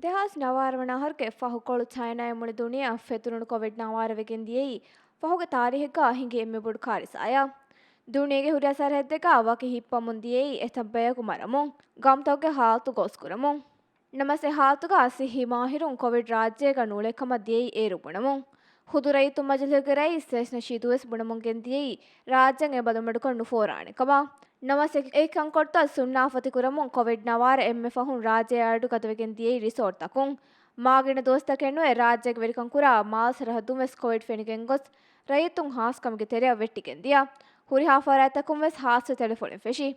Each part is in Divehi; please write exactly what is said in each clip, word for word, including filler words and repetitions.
ދެހާސް ނަވާރަ ވަނަ އަހަރުގެ ފަހުކޮޅު ޗައިނާއިން މުޅި ދުނިޔެއަށް ފެތުރުނު ކޮވިޑް ނަވާރަ ވެގެން ދިޔައީ ފަހުގެ ތާރީހެއްގަ ހިނގި އެންމެ ބޮޑު ކާރިސާއެއް. ދުނިޔޭގެ ހުރިހާ ސަރަހައްދެއްގަ ވަކި ހިއްޕަމުން ދިޔައީ އެތައް ބަޔަކު މަރަމުން، ގައުމުތަކުގެ ހާލަތު ގޯސްކުރަމުން. ނަމަވެސް އެ ހާލަތުގަ ސިއްހީ މާހިރުން ކޮވިޑް ރާއްޖޭގަ ނޫޅޭ ކަމަށް ދިޔައީ އޭރު ބުނަމުން. ޚުދު ރައްޔިތުން މަޖިލީހުގެ ރައީސް ސޭޝް ނަޝީދުވެސް ބުނަމުން ގެންދިޔައީ ރާއްޖޭން އެ ބަލަމަޑުކޮށް ނުފޯރާނެ ކަމަށް. ނަމަވެސް އެ ކަންކޮޅުތައް ސުންނާފަތި ކުރަމުން ކޮވިޑް ނަވާރަ އެންމެ ފަހުން ރާއްޖެ އަޑު ގަދަވެގެން ދިޔައީ ރިސޯޓްތަކުން. މާގިނަ ދުވަސްތަކެއް ނުވެ ރާއްޖޭގެ ވެރިކަން ކުރާ މާލެ ސަރަހައްދުން ވެސް ކޮވިޑް ފެނިގެން ގޮސް ރައްޔިތުން ހާސްކަމުގެ ތެރެއަށް ވެއްޓިގެން ދިޔަ. ހުރިހާ ފަރާތްތަކުން ވެސް ހާއްސަ ތެޅިފުޅެއް ފެށި.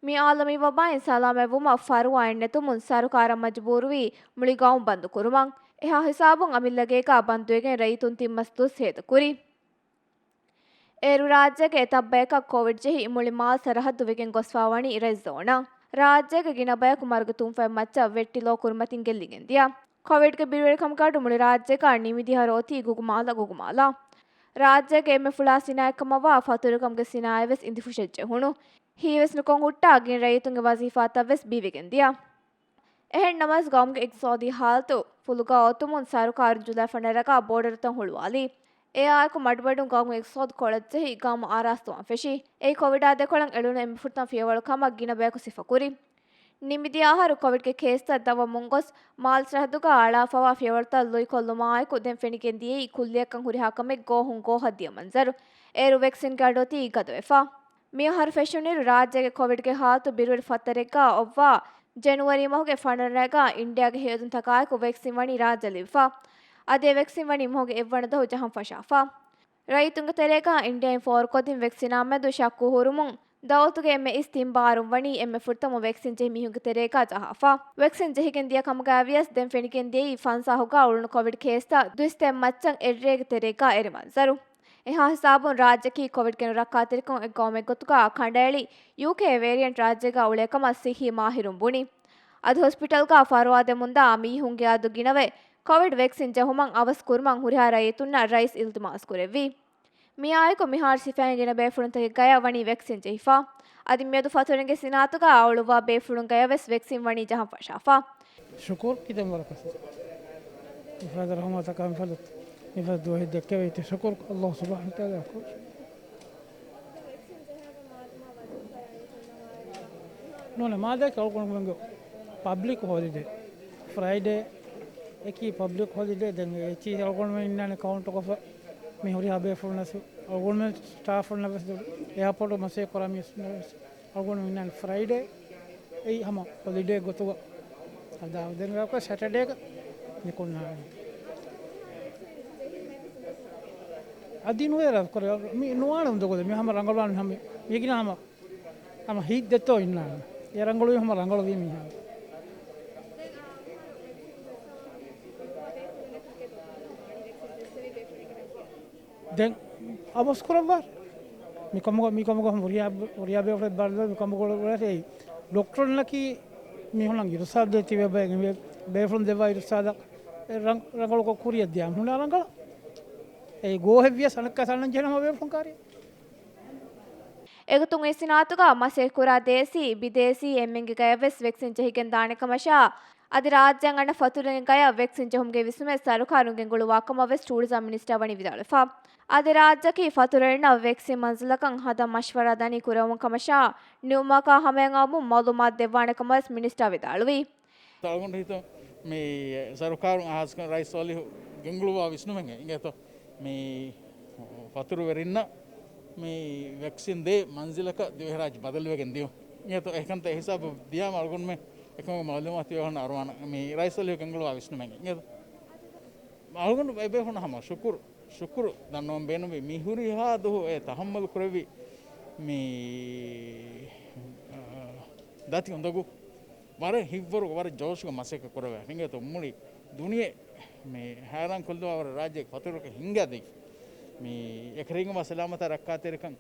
މި އާލަމީ ވަބާއިން ސަލާމަތްވުމަށް ފަރުވާއެއް ނެތުމުން ސަރުކާރަށް މަޖުބޫރުވީ މުޅި ގައުމު ބަންދު ކުރުމަށް. އެހާ ހިސާބުން އަމިއްލަ ގޭގަ ބަންދުވެގެން ރައްޔިތުން ތިން މަސް ދުވަސް ހޭދަކުރި. އޭރު ރާއްޖޭގެ އެތައް ބަޔަކަށް ކޮވިޑް ޖެހި މުޅި މާލެ ސަރަހައްދު ވެގެން ގޮސްފާ ވަނީ ރެޑް ޒޯނަށް. ރާއްޖޭގެ ގިނަ ބަޔަކު މަރުގެ ތުންފަތް މައްޗަށް ވެއްޓި ލޯ ކުރިމަތިން ގެއްލިގެން ދިޔަ. ކޮވިޑްގެ ބިރުވެރިކަމުގެ އަޑު މުޅި ރާއްޖޭގަ ނިމިދިޔަ އަހަރު އޮތީ ގުގުމާލަ ގުގުމާލަ. ރާއްޖޭގެ އެންމެ ފުޅާ ސިނާއަތްކަމަށްވާ ފަތުރުކަމުގެ ސިނާއަތް ވެސް އިނދިފުށަށް ޖެހުނު. ހީވެސް ނުކޮށް ހުއްޓާ ގިނަ ރައްޔިތުންގެ ވަޒީފާތައް ވެސް ބީވެގެން ދިޔަ. އެހެން ނަމަވެސް ގައުމުގެ އިގްތިސޯދީ ހާލަތު ފުލުގަ އޮތުމުން ސަރުކާރުން ޖުލައި ފަނަރަގަ ބޯޑަރުތައް ހުޅުވާލީ. އެއާއެކު މަޑުމަޑުން ގައުމުގެ އިގްތިސޯދު ކޮޅަށްޖެހި ގައުމު އާރާސްތުވާން ފެށި. އެއީ ކޮވިޑާ ދެކޮޅަށް އެޅުނު އެންމެ ފުރަތަމަ ފިޔަވަޅު ކަމަށް ގިނަ ބަޔަކު ސިފަކުރި. ނިމިދިޔަ އަހަރު ކޮވިޑްގެ ކޭސްތައް ދަށްވަމުން ގޮސް، މާލެ ސަރަހައްދުގަ އަޅާފަވާ ފިޔަވަޅުތައް ލުއިކޮށްލުމާއެކު ދެން ފެނިގެން ދިޔައީ ކުއްލިއަކަށް ހުރިހާ ކަމެއް ގޯހުން ގޯހަށް ދިޔަ މަންޒަރު. އޭރު ވެކްސިންގެ އަޑު އޮތީ ގަދަވެފަ. މި އަހަރު ފެށުނުއިރު ރާއްޖޭގެ ކޮވިޑްގެ ހާލަތު ބިރުވެރި ފަތަރެއްގަ އޮއްވާ ޖެނުއަރީ މަހުގެ ފަނަރަގަ އިންޑިއާގެ ހެޔޮއެދުންތަކާއެކު ވެކްސިން ވަނީ ރާއްޖެ ލިބިފަ. އަދި އެ ވެކްސިން ވަނީ މަހުގެ އެއްވަނަ ދުވަހު ޖަހަން ފަށާފަ. ރައްޔިތުންގެ ތެރޭގަ އިންޑިއާއިން ފޯރުކޮށްދިން ވެކްސިނާ މެދު ޝައްކު ހުރުމުން، ދައުލަތުގެ އެންމެ އިސް ތިން ބާރުން ވަނީ އެންމެ ފުރަތަމަ ވެކްސިން ޖެހި މީހުންގެ ތެރޭގަ ޖަހާފަ. ވެކްސިން ޖެހިގެން ދިޔަ ކަމުގައި ވިޔަސް ދެން ފެނިގެން ދިޔައީ ފަންސާހުގަ އުޅުނު ކޮވިޑް ކޭސްތައް ދުއިސައްތަ މައްޗަށް އެއްރޭގެ ތެރޭގަ އެރި މަންޒަރު. އެހާ ހިސާބުން ރާއްޖެއަކީ ކޮވިޑްގެ ނުރައްކާތެރިކަން އޮތް ގައުމެއް ގޮތުގަ ކަނޑައެޅި، ޔޫކޭ ވޭރިއަންޓް ރާއްޖޭގަ އުޅޭ ކަމަށް ސިއްހީ މާހިރުން ބުނި. އަދި ހޮސްޕިޓަލްގަ ފަރުވާދެމުންދާ މީހުންގެ އަދު ގިނަވެ، ކޮވިޑް ވެކްސިން ޖެހުމަށް އަވަސް ކުރުމަށް ހުރިހާ ރައްޔިތުންނަށް ރައީސް އިލްތިމާސް ކުރެއްވި. މިއާއެކު މިހާރު ސިފައިން ގިނަ ބޭފުޅުންތަކެއް ގަޔަށް ވަނީ ވެކްސިން ޖެހިފަ. އަދި މިއަދު ފަތުރުވެރިންގެ ސިނާއަތުގަ އަޅުއްވާ ބޭފުޅުން ގަޔަށް ވެސް ވެކްސިން ވަނީ ޖަހަން ފަށާފަ. ޝުކުރު ކިތަން ވަރަކަށް. މިފަދަ ރަހުމަތަކާ މިފަދަ، މިފަދަ ދުވަހެއް ދެއްކެވެ އިތި ޝުކުރު އައްލާހު ސުބްޙާނަހު ވަތަޢާލާއަށް. ނޫނެ މާދައަކީ އަޅުގަނޑުމެންގެ ޕަބްލިކް ހޮލިޑޭ. ފްރައިޑޭ އެކީ ޕަބްލިކް ހޮލިޑޭ. ދެން އެއީ އަޅުގަނޑުމެން އިންނާނެ ކައުންޓުކޮށްފަ މި ހުރިހާ ބޭފުޅުންނަސް އަޅުގަނޑުމެން ސްޓާފުންނަށް ވެސް އެއާޕޯޓު މަސޭ ކުރާ މީސްނަށް ވެސް އަޅުގަނޑު އިންނާނެ ފްރައިޑޭ. އެއީ ހަމަ ހޮލިޑޭ ގޮތުގަ ހަދާ. ދެން ވެއްކޮ ސެޓަޑޭގަ މި ކޮންނާނެ. އަދި ނުވޭ ރަ-، ކޮރެ-، މި ނުވާނެ އުނދަގުލެ. މި ހަމަ ރަނގަޅުވާނެ ހަމަ. މީގިނަ ހަމަ، ހަމަ ހިތް ދެތޯ އިންނާނެ. އެ ރަނގަޅުވީ ހަމަ ރަނގަޅުވީ މީހާ. ދެން އަވަސް ކުރައްވާ. މިކަމުގަ، މިކަމުގަ ހަމަ ހުރިހާ، ހުރިހާ ބޭފުޅެއް ބައްލަވާ މިކަމުގަ އުޅޭ ޑޮކްޓަރުންނަކީ މީހުންނަށް އިރުސާލް ދޭ ތިބޭ ބައެއް ބޭފުޅުން ދެއްވާ އިރުސާލަށް ރަނގ-، ރަނގަޅުކޮށް ކުރިއަށް ދިޔާ ހުންނާ ރަނގަޅަށް. އެ ގޯހެއް ވިޔަސް އަނެއްކާ ސަންނަން ޖެހެނަމަ ބޭފުޅުން ކާރި. އެގޮތުން އެ ސިނާއަތުގަ މަސައްކަތްކުރާ ދޭސީ، ބިދޭސީ އެންމެންގެ ގަޔަށް ވެސް ވެކްސިން ޖެހިގެން ދާނެ ކަމަށާ، އަދި ރާއްޖޭން އަންނަ ފަތުރުވެރިންގެ ގަޔަށް ވެކްސިން ޖެހުމުގެ ވިސްނުމެއް ސަރުކާރުން ގެންގުޅުއްވާ ކަމަށް ވެސް ޓޫރިޒަމް މިނިސްޓަރ ވަނީ ވިދާޅުވެފަ. އަދި ރާއްޖެއަކީ ފަތުރުވެރިންނަށް ވެކްސިން މަންޒިލަކަށް ހަދަން މަޝްވަރާ ދަނީ ކުރެވުމުން ކަމަށާ، ނިމުމަކާ ހަމަޔަށް އައުމުން މައުލޫމާތު ދެއްވާނެ ކަމަށް ވެސް މިނިސްޓަރ ވިދާޅުވި. އަޅުގަނޑު ހިތުން މި ސަރުކާރުން އަހާސްކަން ރައީސް ސޯލިހު ގެންގުޅުއްވާ ވިސްނުމެއް އިނގޭތޯ. މި ފަތުރުވެރިންނަށް މި ވެކްސިން ދޭ މަންޒިލަކަށް ދިވެހިރާއްޖެ ބަދަލުވެގެން ދިޔުން. އިނގޭތޯ އެކަންތައް އެހިސާބު ދިޔާމަ އަޅުގަނޑުމެން އެކަމުގެ މައުލޫމާތު ތިބޭފުޅުންނަށް އަރުވާނަން. މި ރައީސް ސޯލިހު ގެންގުޅުއްވާ ވިސްނުމެއް އިނގޭތޯ. އަޅުގަނޑު އެބޭފުޅުންނަށް ހަމަ ޝުކުރު، ޝުކުރު ދަންނަވަން ބޭނުންވީ. މި ހުރިހާ ދުވަހު އެ ތަހައްމަލު ކުރެއްވި މި، އަ، ދަތި އުނދަގޫ ވަރަށް ހިތްވަރު ވަރަށް ޖޯޝުގަ މަސައްކަތް ކުރެވޭ. އިނގޭތޯ މުޅި ދުނިޔެ މި ހައިރާން ކޮށްލުވާ ވަރަށް ރާއްޖޭގެ ފަތުރުވެރިކަން ހިންގާދެއްވި. މި އެކަރީގަ ސަލާމަތާ ރައްކާތެރިކަން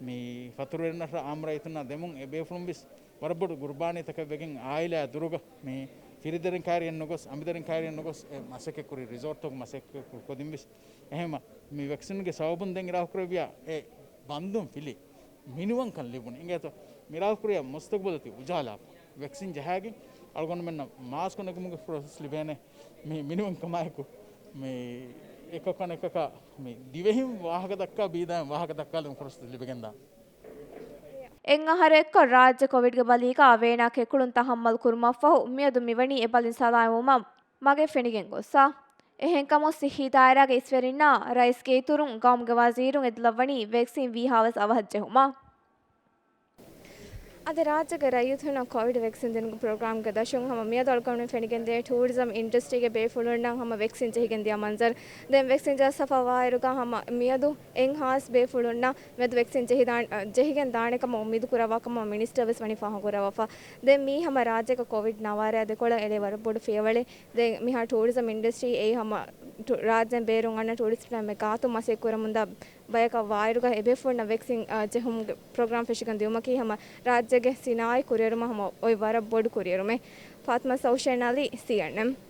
މި ފަތުރުވެރިންނަށް އާއްމު ރައްޔިތުންނާ ދެމުން އެ ބޭފުޅުން ވެސް ވަރަށް ބޮޑު ގުރުބާނީތަކެއް ވެގެން އާއިލާ ދުރުގަ މި ފިރިތެރެއިން ކައިރިއަށް ނުގޮސް، އަނބިތެރެއިން ކައިރިއަށް ނުގޮސް އެ މަސައްކަތް ކުރި ރިސޯޓްތަކު މަސައްކަތް ކުރި ކޮށްދިން ވެސް. އެހެންމަ މި ވެކްސިންގެ ސަބަބުން ދެން އިރާދަކުރެއްވިޔާ އެ ބަންދުން ފިލި މިނިވަންކަން ލިބުނީ. އިނގޭތޯ މިރާ ކުރިޔަށް މުސްތަގުބަލަކީ އުޖާލާފަ. ވެކްސިން ޖަހާގެން އަޅުގަނޑުމެންނަށް މާސްކު ނެގުމުގެ ފުރުސަތު ލިބޭނެ މި މިނިވަންކަމާއެކު، މި އެކަކަށް އެކަކަށް މި ދިވެހިން ވާހަކަ ދައްކާ ބީދާއިން ވާހަކަ ދައްކާލުމުގެ ފުރުސަތު ލިބިގެންދާނެ. އެއް އަހަރެއްކޮށް ރާއްޖެ ކޮވިޑްގެ ބަލީގަ ވޭނާ ކެކުޅުން ތަހައްމަލް ކުރުމަށްފަހު މިއަދު މިވަނީ އެ ބަލިން ސަލާމަތްވުމަށް މަގެއް ފެނިގެން ގޮއްސަ. އެހެންކަމުން ސިއްހީ ދާއިރާގެ އިސްވެރިންނާ ރައީސްގެ އިތުރުން ގައުމުގެ ވަޒީރުން އެ ދުލަށްވަނީ ވެކްސިން ވީހާވެސް އަވަހަށް ޖެހުމަށް. އަދި ރާއްޖޭގެ ރައްޔިތުންނަށް ކޮވިޑް ވެކްސިން ދިނުމުގެ ޕްރޮގްރާމްގެ ދަށުން ހަމަ މިއަދު އަޅުގަނޑުމެން ފެނިގެންދޭ ޓޫރިޒަމް އިންޑަސްޓްރީގެ ބޭފުޅުންނަށް ހަމަ ވެކްސިން ޖެހިގެން ދިޔަ މަންޒަރު. ދެން ވެކްސިން ޖައްސާފަ ވާއިރުގަ ހަމަ މިއަދު އެއްހާސް ބޭފުޅުންނަށް މިއަދު ވެކްސިން ޖެހިދާން-، ޖެހިގެން ދާނެ ކަމަށް އުއްމީދު ކުރައްވާ ކަމަށް މިނިސްޓަރ ވެސް ވަނީ ފާހަގަ ކުރައްވާފަ. ދެން މީ ހަމަ ރާއްޖޭގަ ކޮވިޑް ނަވާރައާ ދެކޮޅަށް އެޅޭ ވަރަށް ބޮޑު ފިޔަވަޅެއް. ދެން މިހާރު ޓޫރިޒަމް އިންޑަސްޓްރީ އެއީ ހަމަ ޓު-، ރާއްޖޭން ބޭރުން އަންނަ ޓޫރިސްޓުންނާ އެންމެ ގާތުން މަސައްކަތް ކުރަމުންދާ ބަޔަކަށް ވާއިރުގަ އެބޭފުޅުންނަށް ވެކްސިން، އަ، ޖެހުމުގެ ޕްރޮގްރާމް ފެށިގެން ދިއުމަކީ ހަމަ ރާއްޖޭގެ ސިނާއީ ކުރިއެރުމަށް ހަމަ އޮތް ވަރަށް ބޮޑު ކުރިއެރުމެއް. ފާތިމާ ސައުޝޭން އަލީ، ސީއެންއެން.